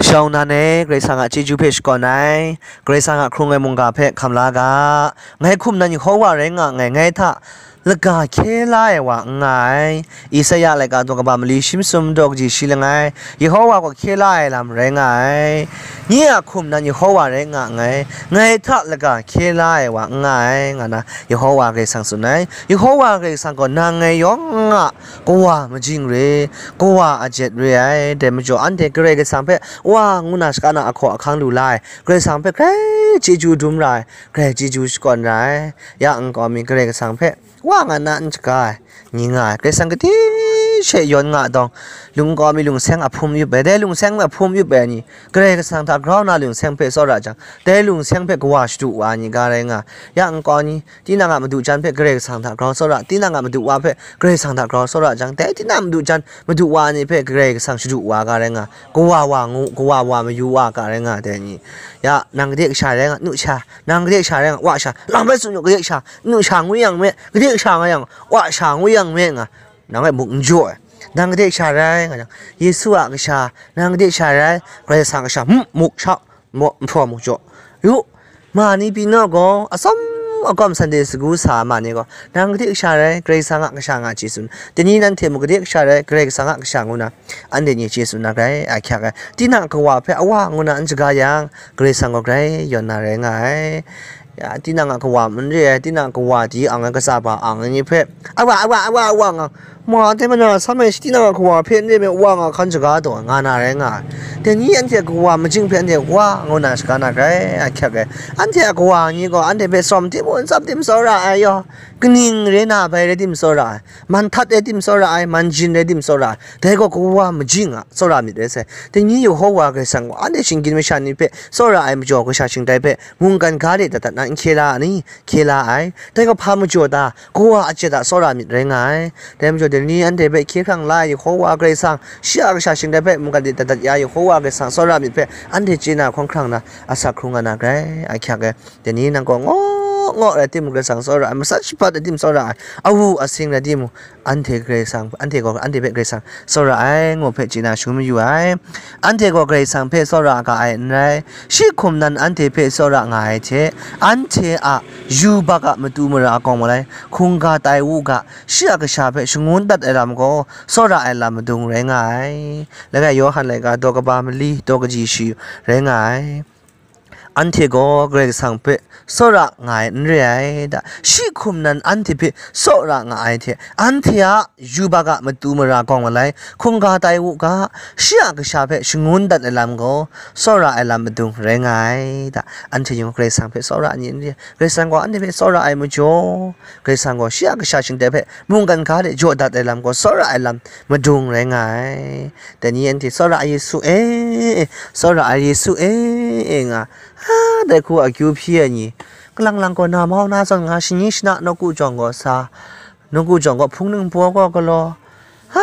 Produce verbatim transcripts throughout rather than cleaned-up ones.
Jawng nan e, Karai Kasang a chyeju hpe shakawn ai, Karai Kasang a hkrung ai mungga hpe hkam la ga. Ngai hkum nan Yehowa rai nga nngai, ngai hta laga hkye la ai wa n nga ai. Isaya laika daw kaba mali shi masum daw kaji shi langai, Yehowa gaw hkye la ai lam rai nga ai. Nye a hkum nan Yehowa rai nga nngai, ngai hta laga hkye la ai wa n nga ai, nga na Yehowa Karai Kasang tsun ai. Yehowa Karai Kasang gaw nang ngai yawng a Kawa majing re, Kawa ajet re ai. Dai majaw, anhte Karai Kasang hpe Wa ngu na shaka na ahkaw ahkang lu la ai, Karai Kasang hpe grai chyeju dum ra ai, grai chyeju shakawn ra ai. Ya nkau mi Karai Kasang hpe Wa nga na n shaga ai ni nga ai, Karai Kasang gade she yawn nga dawng, lung nkau mi lungseng a hpum yup ai, dai lungseng a hpum yup ai ni, Karai Kasang hta grau na lungseng hpe tsawra jang, dai lungseng hpe Kawa shadu wa ai ni ga rai nga ai. Ya nkau ni, tinang a madu jan hpe Karai Kasang hta grau tsawra, tinang a madu wa hpe Karai Kasang hta grau tsawra jang, dai tinang madu jan, madu wa ni hpe Karai Kasang shadu wa ga rai nga, Kawa wa ngu, Kawa wa mayu wa ga rai nga, dai ni. Ya, nang gade kasha rai nga, nu sha, nang gade kasha rai nga, wa sha, lang bai tsun yu, gade kasha, nu sha ngu yang me, gade kasha nga yang, wa sha ngu yang me nga, nang e muk n jaw ai. Nang gade kasha rai nga yang, Yesu a kasha, nang gade kasha rai, Karai Kasang kasha, hmm, muk sha, maw, nhpraw muk jaw. Yu, ma ni pyi naw gaw, atsawm akawm Sunday school sa ma ni gaw, nang gade kasha rai, Karai Kasang a kasha nga chye tsun. Dai ni nanhte mung gade kasha rai, Karai Kasang a kasha ngu na, anhte ni chye tsun na grai, a hkyak ai. Tinang a Kawa hpe Awa ngu na n shaga yang, Karai Kasang gaw grai yawn na rai nga ai. Ya, tinang a Kawa n re ai, tinang a Kawa di ang ai, kasa ba ang ai ni hpe, Awa, Awa, Awa, Awa nga, ma, dai majaw, sa mai shi tinang a Kawa hpe n re me, Wa nga hkan shaga taw nga na rai nga ai. Dai ni anhte a Kawa majing hpe anhte Wa ngu na shaga na grai, a hkyak ai. Anhte a Kawa ni gaw anhte hpe sawm tim, wun tsap tim tsawra ai yaw, kaning re na bai rai tim tsawra ai, man htat rai tim tsawra ai, man jin rai tim tsawra ai, dai gaw Kawa majing a tsawra myit rai sai. Dai ni Yehowa Karai Kasang gaw anhte shinggyim masha ni hpe tsawra ai majaw, kasha shingtai hpe mungkan ga de dat dat na n hkye la ai ni? Hkye la ai. Dai gaw hpa majaw ta, Kawa ajet a tsawra myit rai nga ai. Dai majaw, dai ni anhte hpe hkye hkrang la ai Yehowa Karai Kasang, shi a kasha shingtai hpe mungkan de dat dat ya ai Yehowa Karai Kasang tsawra myit hpe anhte chye na hkawng hkrang na, asak hkrung nga na grai, a hkyak ai. Dai ni nang gaw ngaw ngaw rai timung, Karai Kasang tsawra ai, masat shabat rai timung tsawra ai, awu asing rai timung, anhte Karai Kasang, anhte gaw anhte hpe Karai Kasang tsawra ai, ngu hpe chye na shangun mayu ai. Anhte gaw Karai Kasang hpe tsawra ga ai n rai, shi hkum nan anhte hpe tsawra nga ai hte, anhte a yubak a matu mara kawng malai hkungga tai u ga, shi a kasha hpe shangun dat ai lam gaw, tsawra ai lam madung rai nga ai. Langai Yawhan laika daw kaba mali daw kaji shi rai nga ai. Anhte gaw Karai Kasang hpe tsawra nga ai n re ai da, shi hkum nan anhte hpe tsawra nga ai hte, anhte a yubak a matu mara kawng malai hkungga tai u ga, shi a kasha hpe shangun dat ai lam gaw, tsawra ai lam madung rai nga ai da. Anhte yawng Karai Kasang hpe tsawra ai ni n re ai, Karai Kasang gaw anhte hpe tsawra ai majaw, Karai Kasang gaw shi a kasha shingtai hpe mungkan ga de jaw dat ai lam gaw, tsawra ai lam madung rai nga ai. Dai ni anhte, "Tsawra Yesu e, tsawra Yesu e," e nga, ha, dai hku akyu hpyi ai ni, kalang lang gaw na mau na zawn nga, shani shana nawku jawng gaw sa, nawku jawng gaw hpung ningbaw gaw galaw, ha,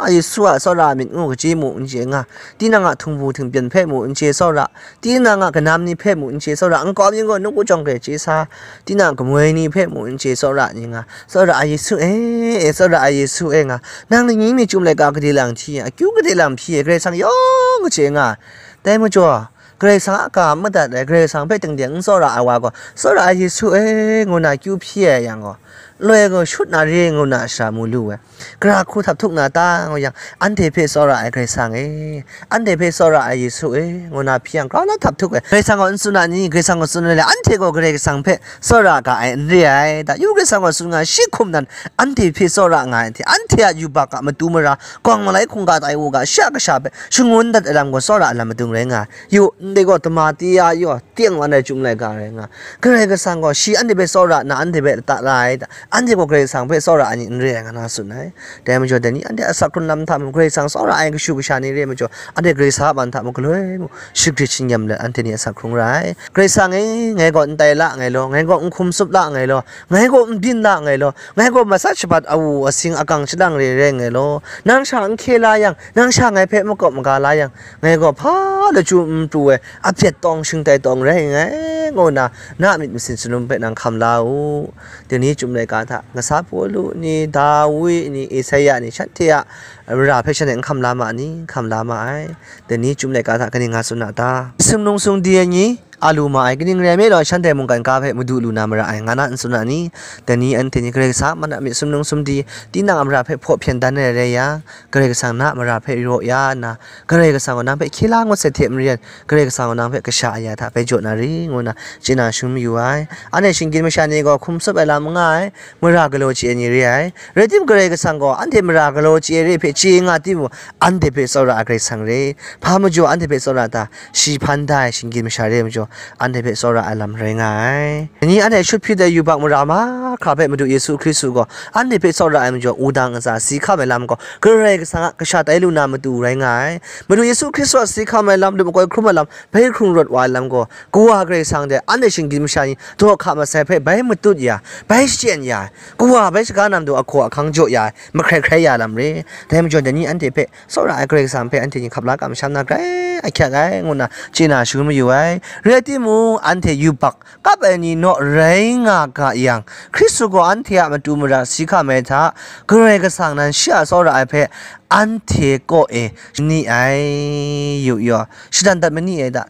Yesu a tsawra myit ngu kaji mu n chye nga, tinang a htingbu htingpyen hpe mu n chye tsawra, tinang a kanam ni hpe mu n chye tsawra, nkau mi gaw nawku jawng hpe chye sa, tinang a kamoi ni hpe mu n chye tsawra ni nga, "Tsawra Yesu e, e, tsawra Yesu e," nga, nang ni mi chyum laika gade lang hti, akyu gade lang hpyi, Karai Kasang yawng kaji nga. Dai majaw, Karai Kasang a ga madat ai, Karai Kasang hpe tengdeng n tsawra ai wa gaw, "Tsawra Yesu e," ngu na kyu hpyi ai yang gaw, loi gaw shut na re ngu na shara mu lu ai. Gara hku htap htuk na ta ngu yang, anhte hpe tsawra ai Karai Kasang e, anhte hpe tsawra ai Yesu e, ngu na hpyi yang, grau na htap htuk ai. Karai Kasang gaw n tsun a ni? Karai Kasang gaw tsun ai le, anhte gaw Karai Kasang hpe tsawra ga ai n re ai. Da yu, Karai Kasang gaw tsun nga, shi hkum nan anhte hpe tsawra nga ai hte, anhte a yubak a matu mara kawng malai hkungga tai u ga, shi a kasha hpe shangun dat ai lam gaw, tsawra ai lam madung rai nga ai. Yu, ndai gaw tama ti ya yu, teng wan ai chyum laika rai nga, Karai Kasang gaw shi anhte hpe tsawra nna anhte hpe lata la ai da, anhte gaw Karai Kasang hpe tsawra ai ni n re ai, nga na tsun ai. Dai majaw, dai ni anhte a asak hkrun lam hta mung, Karai Kasang tsawra ai kashu kasha ni re ai majaw, anhte Karai Kasang a man hta mung galoi mung shagrit shingyam let anhte ni asak hkrung ra ai. Karai Kasang e, ngai gaw n tai la nngai law, ngai gaw n hkum tsup la nngai law, ngai gaw n byin la nngai law, ngai gaw masat shabat awu asing akang shalang re rai nngai law, nang sha n hkye la yang, nang sha ngai hpe makawp maga la yang, ngai gaw hpa lachyum n pru ai, apyet tawng shingtai tawng rai nngai, ngu nna, na myit masin shalum hpe nang hkam la u. Dai ni chyum laika Hta, kasa Pawlu ni, Dawi ni, Esaia ni, shanhte a mara hpe shanhte n hkam la ma ni? Hkam la ma ai. Dai ni chyum laika hta kaning nga tsun a ta? Sumnung sumdi ai ni a lu ma ai, kaning rai nme law, shanhte mungkan ga hpe madu lu na mara ai, nga na n tsun a ni? Dai ni anhte ni Karai Kasang a man a myit sumnung sumdi, tinang a mara hpe hpaw hpyen dan ai rai yang, Karai Kasang na a mara hpe raw ya nna, Karai Kasang gaw nang hpe hkye la ngut sai hte maren, Karai Kasang gaw nang hpe kasha aya hta bai jaw na ri, ngu nna chye na shangun mayu ai. Anhte shinggyim masha ni gaw hkum tsup ai lam n nga ai, mara galaw chye ai ni re ai. Rai timung, Karai Kasang gaw anhte mara galaw chye ai re hpe chye nga timung, anhte hpe tsawra ai Karai Kasang re. Hpa majaw anhte hpe tsawra ta? Shi hpan da ai shinggyim masha re ai majaw, anhte hpe tsawra ai lam rai nga ai. Dai ni anhte shut hpyi ai yubak mara mahkra hpe Madu Yesu Hkristu gaw anhte hpe tsawra ai majaw, wudang ntsa si hkam ai lam gaw, Karai Kasang a kasha tai lu na matu rai nga ai. Madu Yesu Hkristu a si hkam ai lam, lup makoi hkrum ai lam, bai hkrung rawt wa ai lam gaw, Kawa Karai Kasang dai anhte shinggyim masha ni daw hka masai hpe bai matut ya, bai shachyen ya ai, Kawa bai shaga na matu ahkaw ahkang jaw ya ai, mahkrai hkrai ya lam re. Dai majaw, dai ni anhte hpe tsawra ai Karai Kasang hpe anhte ni hkap la kamsham na grai ahkyak ai, ngu nna chye na shangun mayu ai. Rai timung, anhte yubak kap ai ni naw rai nga ga yang, Hkristu gaw anhte a matu mara si hkam ai hta, Karai Kasang nan shi a tsawra ai hpe anhte kaw e ni ai, yu yaw, shadan dat ma ni ai ta?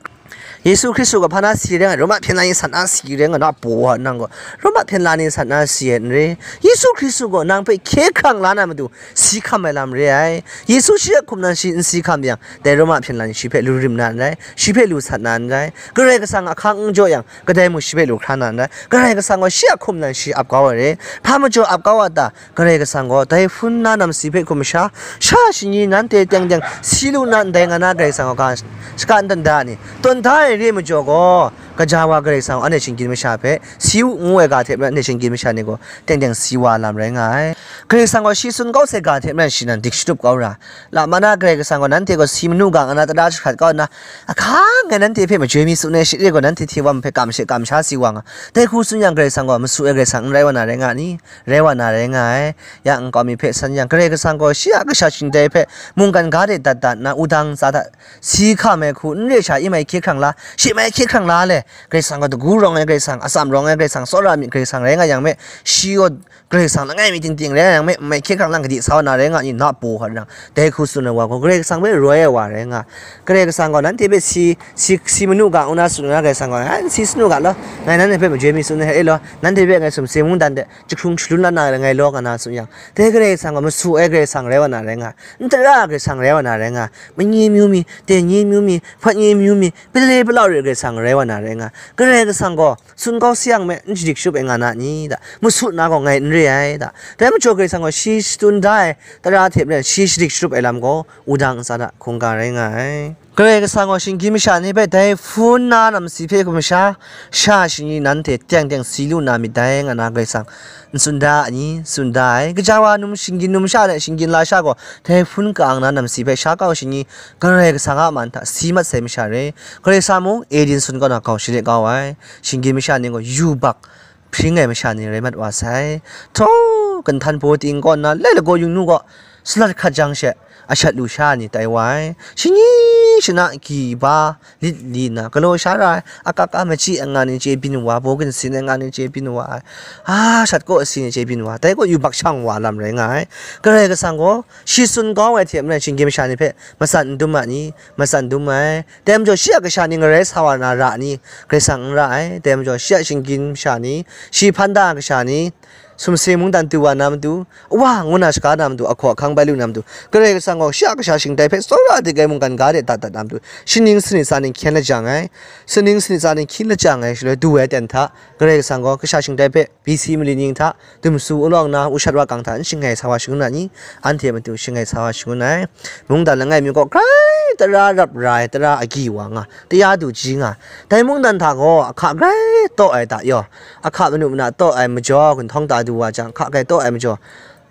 Yesu Hkristu gaw hpa na si rai nga, Roma hpyen la ni sat na si rai nga, na paw wa nang gaw, Roma hpyen la ni sat na si ai n re. Yesu Hkristu gaw nang hpe hkye hkrang la na matu si hkam ai lam re ai. Yesu shi a hkum nan shi n si hkam yang, dai Roma hpyen la ni shi hpe lu rim na n rai, shi hpe lu sat na n rai. Karai Kasang a hkang n jaw yang, kadai mung shi hpe lu hkra na n rai. Karai Kasang gaw shi a hkum nan shi ap kau ai re. Hpa majaw ap kau a ta? Karai Kasang gaw dai hpun na namsi hpe hkum sha, sha shingyi nanhte teng teng si lu na ndai nga na Karai Kasang gaw ga shaka n tawn da ai ni? Tawn da ai re majaw gaw, gaja wa Karai Kasang gaw anhte shinggyim masha hpe si u ngu ai ga hte maren, anhte shinggyim masha ni gaw teng teng si wa lam rai nga ai. Karai Kasang gaw shi tsun kau sai ga hte maren shi nan dik shatup kau ra. Lama na Karai Kasang gaw nanhte gaw si manu ga nga na tara jahkrat kau nna, ahkang ai nanhte hpe majoi mi tsun ai share gaw nanhte hte wa hpe kam she kam sha si wa nga. Dai hku tsun yang, Karai Kasang gaw masu ai Karai Kasang n rai wa na rai nga ni? Rai wa na rai nga ai. Ya nkau mi hpe san yang, Karai Kasang gaw shi a kasha shingtai hpe mungkan ga de dat dat nna, wudang ntsa hta si hkam ai hku, n re sha, i mai hkye hkrang la, shi mai hkye hkrang la le, Karai Kasang gaw dagu rawng ai Karai Kasang, atsam rawng ai Karai Kasang, tsawra myit Karai Kasang rai nga yang me, shi gaw Karai Kasang langai mi ting ting rai nga yang me, n mai hkye hkrang lang kadi sa wa na rai nga ni? Na paw hkawt nang, dai hku tsun ai wa gaw Karai Kasang hpe roi ai wa rai nga. Karai Kasang gaw nanhte hpe si, si, si manu ga ngu na tsun na, Karai Kasang gaw, "Ai, n si sanu ga law, ngai nanhte hpe majoi mi tsun ai e law, nanhte hpe ngai sumsing mungdan de jahkrung shalun la na ngai law," nga na tsun yang, dai Karai Kasang gaw masu ai Karai Kasang rai wa na rai nga, n tara Karai Kasang rai wa na rai nga, manyi myu mi, tenyi myu mi, hpatnyi myu mi, pale palau re Karai Kasang rai wa na rai nga. Karai Kasang gaw tsun kau sayang me, n shadik shatup ai nga na ni da? Masu na gaw ngai n re ai da? Dai majaw Karai Kasang gaw shi shadun da ai tara hte maren shi shadik shatup ai lam gaw, wudang ntsa hta hkungga rai nga ai. Karai Kasang gaw shinggyim masha ni hpe dai hpun na namsi hpe hkum sha, sha shingyi nanhte teng teng si lu na myit dai, nga na Karai Kasang n tsun da ai ni? Tsun da ai. Gaja wa num, shinggyim numsha hte shinggyim lasha gaw dai hpun ka-ang na namsi hpe sha kau shingyi Karai Kasang a man hta si mat sai masha re. Karai Kasang mung Eden sun kaw na gau shade kau ai. Shinggyim masha ni gaw yubak hpring ai masha ni rai mat wa sai. Htaw, Kanhtan Baw Ting kaw nna lai lagaw yungnu gaw salat hkat jang she, ashat lusha ni tai wa ai. Shingyi shana gyi ba lit li nna, galaw sha ra ai, akak a machyi anga ni chye byin wa, baw ginsin anga ni chye byin wa ai, a, shat kaw asi ni chye byin wa, dai kaw yubak shang wa lam rai nga ai. Karai Kasang gaw shi tsun kau ai hte maren shinggyim masha ni hpe matsan n dum a ni? Matsan dum ai. Dai majaw shi a kasha ni ngarai sa wa na ra ni? Karai Kasang n ra ai. Dai majaw shi a shinggyim masha ni, shi hpan da ai kasha ni, sumsing mungdan tu wa na matu, wa ngu na shaga na matu, ahkaw ahkang bai lu na matu, Karai Kasang gaw shi a kasha shingtai hpe tsawra dik ai mungkan ga de dat dat na matu, shaning sanit tsa ning hkyen lajang ai. Shaning sanit tsa ning hkyen lajang ai shaloi du ai ten hta, Karai Kasang gaw kasha shingtai hpe B C mali ning hta, dumsu ulawng na, ushat wakang hta n shangai sa wa shangun a ni? Anhte matu shangai sa wa shangun ai. Mungdan langai mi kaw grai tara rap ra ai, tara agyi wa nga, taya du ji nga, dai mungdan hta gaw ahka grai taw ai ta yaw, ahka manu mana taw ai majaw gunhtawng ta du wa jang, ahka grai taw ai majaw,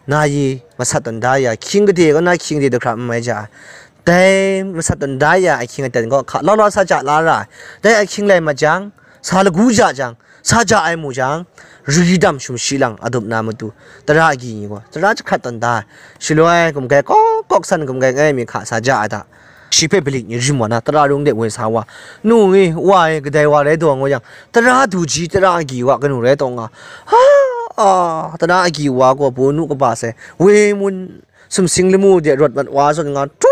na yi masat tawn da ya, ahkying gade kaw na ahkying gade du hkra n mai ja ai. Dai masat tawn da ya ahkying aten gaw hka lau lau sa ja la ra ai. Dai ahkying lai mat jang, sa lagu ja jang, sa ja ai mu jang, ri dam shum shi lang adup na matu, tara agyi ni gaw tara jahkrat tawn da ai. Shaloi gumgai kawk kawk san, gumgai ngai mi hka sa ja ai hta, shi hpe balik ni rim wa na, tara rung de woi sa wa, nu e, wa e, kadai wa rai taw ngu yang, tara du ji, tara agyi wa kanu rai taw nga, ha, a, tara agyi wa gaw bu nu kaba sai, we mun sumsing lamu de rawt mat wa zawn nga, htu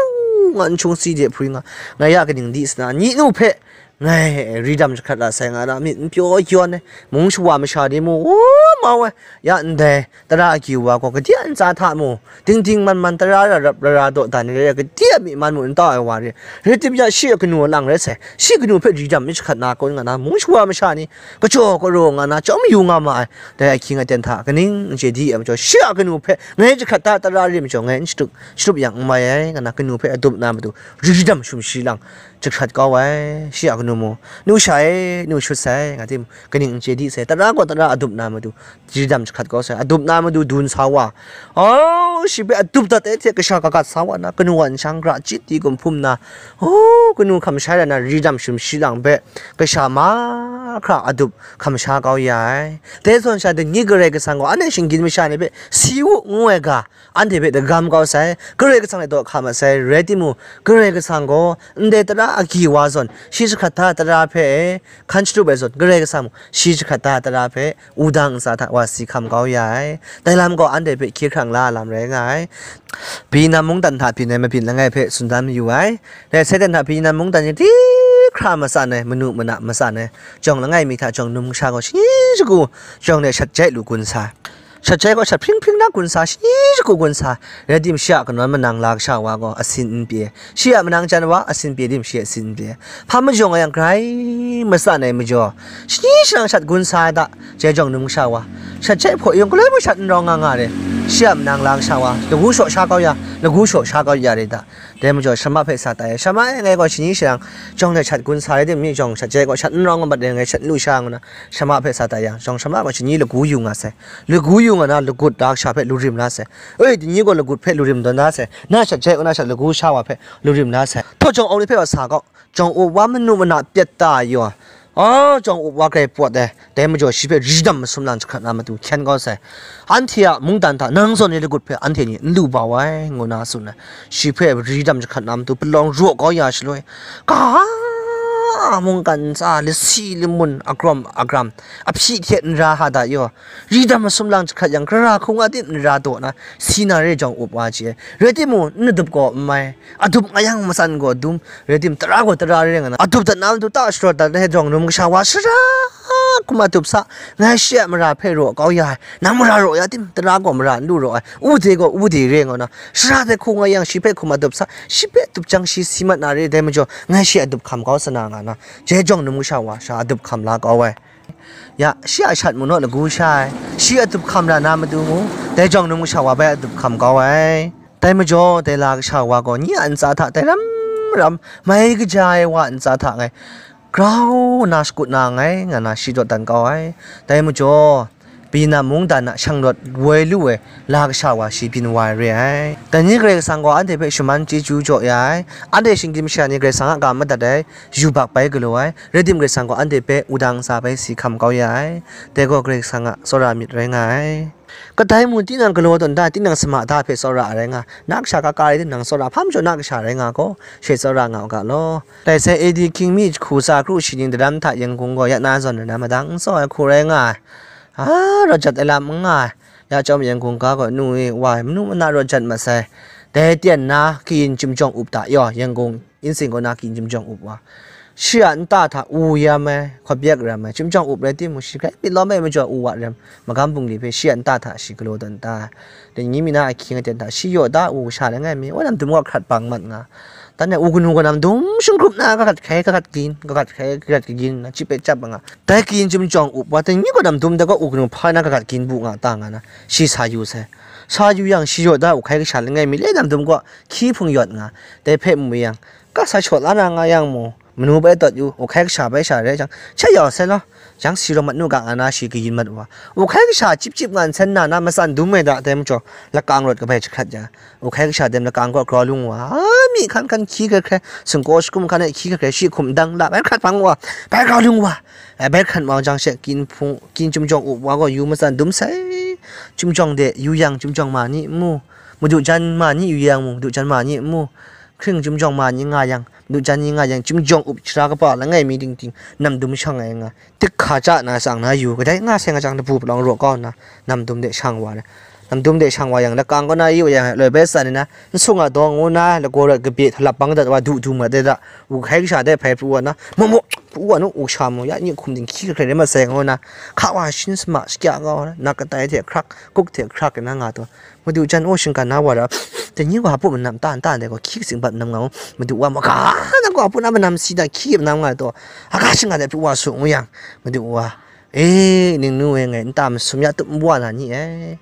nga, n hkyung si de hpri nga, ngai ya kaning di sana, nyi nu hpe ngai ridam jahkrat la sai nga na, myit n pyaw yawn ai, mung shawa masha ni mu, u, mau ai, ya ndai, tara agyi wa gaw, kade a ntsa hta mu, dingding man man tara ra rap ra ra dawdan ni rai, kade a myi man mu n tau ai wa re, rai tim ya, shi a kanu a lang rai sai, shi kanu hpe ridam myit jahkrat na kun nga na, mung shawa masha ni, kachyaw karaw nga na, chyawm yu nga ma ai, dai ahkying aten hta kaning n chye di ai majaw, shi a kanu hpe ngai jahkrat da tara rim majaw, ngai n shatup, shatup yang n mai ai, nga na, kanu hpe adup na matu, ridam shum shi lang jahkrat kau ai, shi a kanu mu, nu sha e, nu shut sai, nga tim, kaning n chye di sai, tara gaw tara adup na matu, ridam jahkrat kau sai, adup na matu dun sa wa, oh, shi hpe adup dat ai hte kasha kagat sa wa na, kanu a nshang gra chyit di gumhpum na, oh, kanu hkam shai ra na, ridam shum shi lang hpe, kasha mahkra adup hkam sha kau ya ai. Dai zawn sha, dingni Karai Kasang gaw anhte shinggyim masha ni hpe si u ngu ai ga, anhte hpe dagam kau sai, Karai Kasang hte daw hka mat sai, rai timung, Karai Kasang gaw ndai tara agyi wa zawn, shi jahkrat da tara hpe hkan shatup ai zawn, Karai Kasang mung shi jahkrat da tara hpe wudang ntsa hta wa si hkam kau ya ai. Dai lam gaw anhte hpe hkye hkrang la ai lam rai nga ai. Bina mungdan hta byin ai mabyin langai hpe tsun dan mayu ai. Dai Satan hta bina mungdan ni hti hkra matsan ai, manu mana matsan ai, jawng langai mi hta jawng num kasha gaw shani shagu jawng de shat jai lu gun sa, shat jai gaw shat hpring hpring na gun sa, shani shagu gun sa, rai tim shi a kanawn manang la kasha wa gaw asin n pye, shi a manang jan wa asin pye tim shi asin n pye, hpa majaw nga yang grai matsan ai majaw, shani shanang shat gun sa ai da, jai jawng num kasha wa, shat jai hpaw yung galoi mung shat n rawng nga nga re, shi a manang la kasha wa, lagu shaw sha kau ya, lagu shaw sha kau ya re da. Dai majaw, shama hpe sa tai ai, shama e ngai gaw shani sharang, jawng de shat gun sa rai timung, jawng shat jai gaw shat n rawng nga mat re, ngai shat n lu sha ngu na, shama hpe sa tai yang, jawng shama gaw shani lagu yu nga sai, lagu yu nga na, lagut da kasha hpe lu rim la sai, oi, dingni gaw lagut hpe lu rim tawn da sai, na shat jai gaw na shat lagu sha wa hpe lu rim la sai, htaw jawng awng ni hpe wa sa gaw, jawng up wa manu mana pyat ta yaw, a, jawng up wa grai pawt ai, dai majaw shi hpe ridam masum lang jahkrat na matu hkyen kau sai. Anhte a mungdan hta nang zawn ni lagut hpe anhte ni n lu bau ai, ngu na tsun ai. Shi hpe ridam jahkrat na matu palawng raw kau ya shaloi, ka mungkan ntsa lasi lamun agrawm agram, ahpyi hte nra hta da yaw, ridam masum lang jahkrat yang, gara hkung a tim nra daw na, si na re jawng up wa chye ai. Rai timung, n adup gaw n mai, adup nga yang matsan gaw dum, rai tim, tara gaw tara re nga na, adup dat na matu ta sharawt dat ai jawng num kasha wa, sara hkum adup sa, ngai shi a mara hpe raw kau ya ai, nang mara raw ya tim, tara gaw mara n lu raw ai, u de gaw u de re nga na, sara de hku nga yang shi hpe hkum adup sa, shi hpe dup jang shi si mat na re, dai majaw, ngai shi adup hkam kau sa na nga na, jai jawng num kasha wa sha adup hkam la kau ai. Ya, shi a shat mu naw lagu sha ai, shi adup hkam ra na matu mu, dai jawng num kasha wa bai adup hkam kau ai. Dai majaw, dai la kasha wa gaw ni a ntsa hta dai ram ram, mai kaja ai wa a ntsa hta ngai grau nna shakut na nngai, nga na shi dawdan kau ai. Dai majaw, Bina mungdan a shanglawt woi lu ai la kasha wa shi byin wa ai re ai. Dai ni Karai Kasang gaw anhte hpe shaman chyeju jaw ya ai. Anhte shinggyim masha ni Karai Kasang a ga madat ai, yubak bai galaw ai. Rai tim, Karai Kasang gaw anhte hpe wudang ntsa bai si hkam kau ya ai. Dai gaw Karai Kasang a tsawra myit rai nga ai. Kadai mung tinang galaw tawn da, tinang sama da hpe tsawra ai rai nga, na kasha ka ka rai timung, tsawra hpa majaw na kasha rai nga gaw, she tsawra nga u ga law. Dai sai A D hkying mi jahku tsa kru shi ning daram hta Yangon gaw ya na zawn ai na madang n tsaw ai hku rai nga ai. A, rawt jat ai lam n nga ai. Ya chyawm Yangon ga gaw nu e, wa e, manu mana rawt jat mat sai. Dai tyen na kayin chyum jawng up da yaw, Yangon Insin kaw na kayin chyum jawng up wa, shi a nta hta u yam ai, hkawt byak ram ai, chyum jawng up rai timung, shi grai myit lawm ai majaw u wa rem, magam bungli hpe shi a nta hta shi galaw tawn da. Dai ni mi na ahkying aten hta shi yaw da u kasha langai mi, wa namdum gaw hkrat bang mat nga. Dan e u kanu gaw namdum shingkrup na, kagat hkai, kagat kayin, kagat hkai, kagat kayin na, chyip e chyap nga. Dai kayin chyum jawng up wa, dai ni gaw namdum dai gaw u kanu hpa na kagat kayin bu nga ta nga na, shi sa yu sai. Sa yu yang, shi yaw da u hkai kasha langai mi le namdum gaw hkyi hpung yawt nga, dai hpe mu yang, ka sa shaw la na nga yang mu, manu bai tawt yu, u hkai kasha bai sha rai jang, sha yau sai law, jang si rawng mat nu ga nga na shi kayin mat wa, u hkai kasha chyip chyip nga nsen na na matsan dum ai da, dai majaw, lakang rawt kabai jahkrat ya, u hkai kasha dem lakang kaw grau lung wa, a, mi hkan hkan hkyi hkrai hkrai, singkaw shakum hkan e hkyi hkrai hkrai, shi hkum dang la, bai hkrat hpang wa, bai grau lung wa, ai bai hkrat mau jang she, kayin hpung, kayin chyum jawng up wa gaw yu matsan dum sai, chyum jawng de yu yang, chyum jawng ma ni n mu, madu jan ma ni yu yang mung, madu jan ma ni n mu, hkring chyum jawng ma ni nga yang, madu jan ni nga yang, chyum jawng up shara kaba langai mi ting ting, nam dum shang ai nga, tik hka ja na tsang na yu, kadai nga seng a jang dabu palawng raw kau nna, nam dum de shang wa na. Nam dum de shang wa yang, lakang kaw na yu yang, loi bai tsan nna, n sung a dawng ngu na, lagaw rawt kabye htalap bang dat wa, du du mat de da, u hkai kasha de hpai pru wa na, mu mu, pru wa nu, u sha mu, ya, ni hkum ding hkyi hkrai rai mat sai ngu na, hka wa shin suma, shakya kau na, nak katai hte hkrak, kuk hte hkrak na nga taw, madu jan o shinggan na wa ra, dai ni wa hpu manam ta nta ndai gaw, hkyi katsing bat manam nga u, madu wa maga na gaw, hpu na manam si da, hkyi manam nga taw, aga shinggan de pru wa su ngu yang, madu wa, e, ningnu e ngai, nta masum ya tup nbwa na ni e.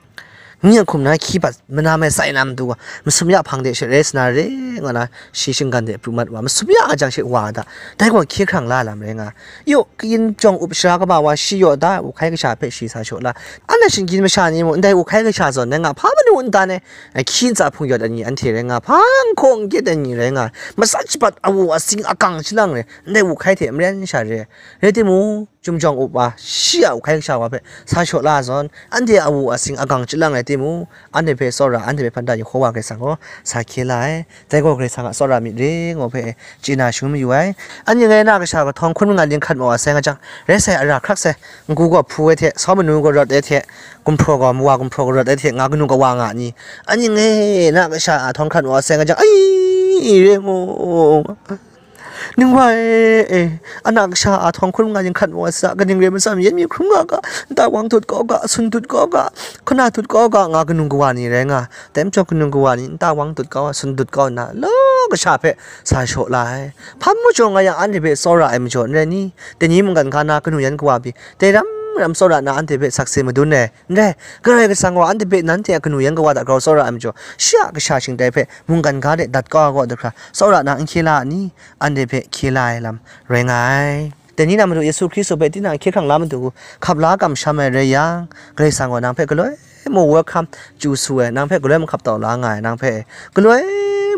Ni a hkum na hkyi bat manam ai sai na matu gaw, masum ya hpang de she rai sa na re, nga na shi shinggan de pru mat wa, masum ya a jang she wa da, dai gaw hkye hkrang la lam rai nga. Yu, kayin jawng up shara kaba wa shi yaw da, u hkai kasha hpe shi sa shaw la. Anhte shinggyim masha ni mung, ndai u hkai kasha zawn dai nga, hpa manu n dan ai, hkyi ntsa hpung yawt ai ni anhte rai nga, hpa nhkawng n kyet ai ni rai nga, matsat shabat awu asing agang shalang rai, ndai u hkai hte maren sha re, rai timung, Chyum jawng up wa, shi a u hkai kasha wa hpe sa shaw la zawn, anhte a wu a sing agang chyalang ai timung, anhte hpe tsawra, anhte hpe hpan da Yehowa Karai Kasang gaw sa hkye la ai. Dai gaw Karai Kasang a tsawra myit re ngu hpe chye na shangun mayu ai. Anhte ngai na kasha gahtawng hkun manga ling hkat maw a sai nga jang, rai sai, ara hkrak sai, n-gu gaw hpu ai hte, sau manu gaw rawt ai hte, gumhpraw gaw mawa gumhpraw gaw rawt ai hte, nga kanu kawa nga ni, anhte ngai na kasha a htawng hkrat maw a sai nga jang, ai, re mu. Ningwa e, e, a na kasha a htawng hkun nga yin hkrat maw ai sa, kaning re ai masam, yen mi hkrum nga ga, nta wang tut kau ga, sun tut kau ga, hkuna tut kau ga, nga kanung kawa ni rai nga, dai majaw kanung kawa ni nta wang tut kau, sun tut kau nna, law kasha hpe sa shaw la ai. Hpa majaw nga yang anhte hpe tsawra ai majaw n rai ni? Dai ni mungkan ga na kanu yan kawa pyi, dai ram ram tsawra nna anhte hpe sakse madun ai. N rai, Karai Kasang gaw anhte hpe nanhte a kanu yan kawa hta grau tsawra ai majaw, shi a kasha shingtai hpe mungkan ga de dat kau ai kaw da hkra, tsawra na n hkye la a ni? Anhte hpe hkye la ai lam rai nga ai. Dai ni na Madu Yesu Hkristu hpe tinang hkye hkrang la matu hku hkap la kamsham ai rai yang, Karai Kasang gaw nang hpe galoi mu welcome chyu su ai, nang hpe galoi mu hkap tau la nga ai, nang hpe galoi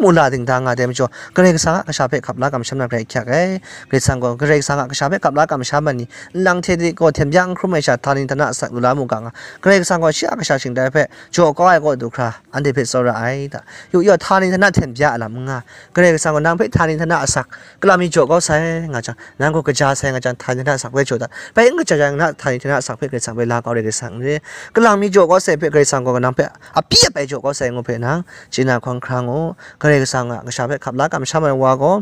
mu la dingda nga ai majaw, Karai Kasang a kasha hpe hkap la kamsham na grai hkyak ai. Karai Kasang gaw, Karai Kasang a kasha hpe hkap la kamsham ai ni, nlang hte de gaw hten bya n hkrum ai sha, htani htana asak lu la mu ga nga, Karai Kasang gaw shi a kasha shingtai hpe jaw kau ai kaw du hkra, anhte hpe tsawra ai ta. Yu yaw, htani htana hten bya a lam n nga, Karai Kasang gaw nang hpe htani htana asak, kalang mi jaw kau sai nga jang, nang gaw kaja sai nga jang, htani htana asak hpe jaw dat. Bai n kaja jang, na htani htana asak hpe Karai Kasang hpe la kau re, Karai Kasang n re. Kalang mi jaw kau sai hpe Karai Kasang gaw nang hpe apyi apai jaw kau sai ngu hpe nang chye na hkawng hkra ngu. Karai Kasang a kasha hpe hkap la kamsham ai wa gaw,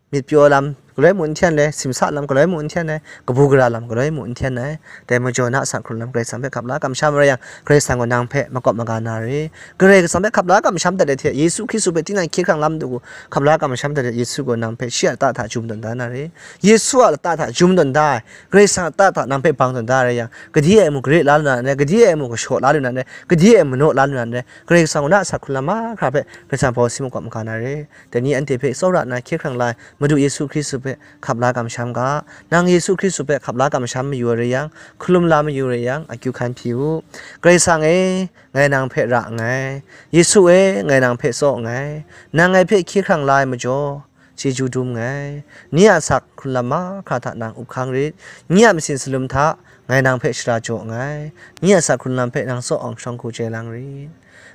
myit pyaw lam galoi mu n hten ai, simsa lam galoi mu n hten ai, kabu gara lam galoi mu n hten ai, dai majaw na asak hkrung lam Karai Kasang hpe hkap la kamsham ai rai yang, Karai Kasang gaw nang hpe makawp maga na re. Karai Kasang hpe hkap la kamsham dat ai hte, Yesu Hkristu hpe tinang hkye hkrang la matu hku hkap la kamsham dat ai Yesu gaw nang hpe shi a lata hta jum tawn da na re. Yesu a lata hta jum tawn da ai, Karai Kasang a lata hta nang hpe bang tawn da ai rai yang, gade ai mu gare la lu na n rai, gade ai mu gashaw la lu na n rai, gade ai mu naw la lu na n rai, Karai Kasang gaw na asak hkrung lam mahkra hpe Karai Kasang baw si makawp maga na re. Dai ni anhte hpe tsawra nna hkye hkrang la ai Madu Yesu Hkristu hpe hkap la kamsham ga. Nang Yesu Hkristu hpe hkap la kamsham mayu ai rai yang, hkalum la mayu ai rai yang, akyu hkan hpyi u. Karai Kasang e, ngai nang hpe ra nngai. Yesu e, ngai nang hpe tsaw nngai. Nang ngai hpe hkye hkrang la ai majaw, chyeju dum nngai. Ni a asak hkrung lam mahkra hta nang up hkang rit. Ni a masin salum hta ngai nang hpe shara jaw nngai. Ni a asak hkrung lam hpe nang tsaw awng shawng hku chye lang rit.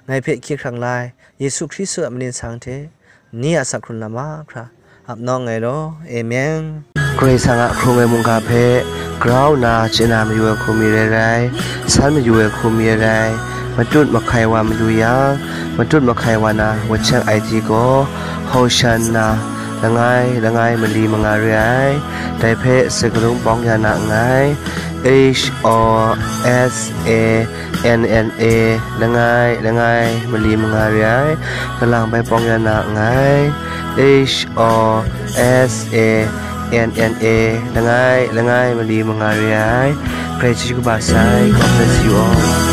Ngai hpe hkye hkrang la ai Yesu Hkristu a mali nsang hte, ni a asak hkrung lam mahkra ap nawng ai law. Amen. Karai Kasang a hkrung ai mungga hpe grau nna chye na mayu ai hku mi rai rai, san mayu ai hku mi rai rai, matut mahkai wa mayu yang, matut mahkai wa na wuncheng I D gaw, Hosanna, langai langai mali manga re ai, dai hpe sakarung bawng ya na nngai, H O S A N N A, langai langai mali manga re ai, kalang bai bawng ya na nngai, H O S A N N A, langai langai mali manga re ai. Karai chyeju kaba sai. God bless you all.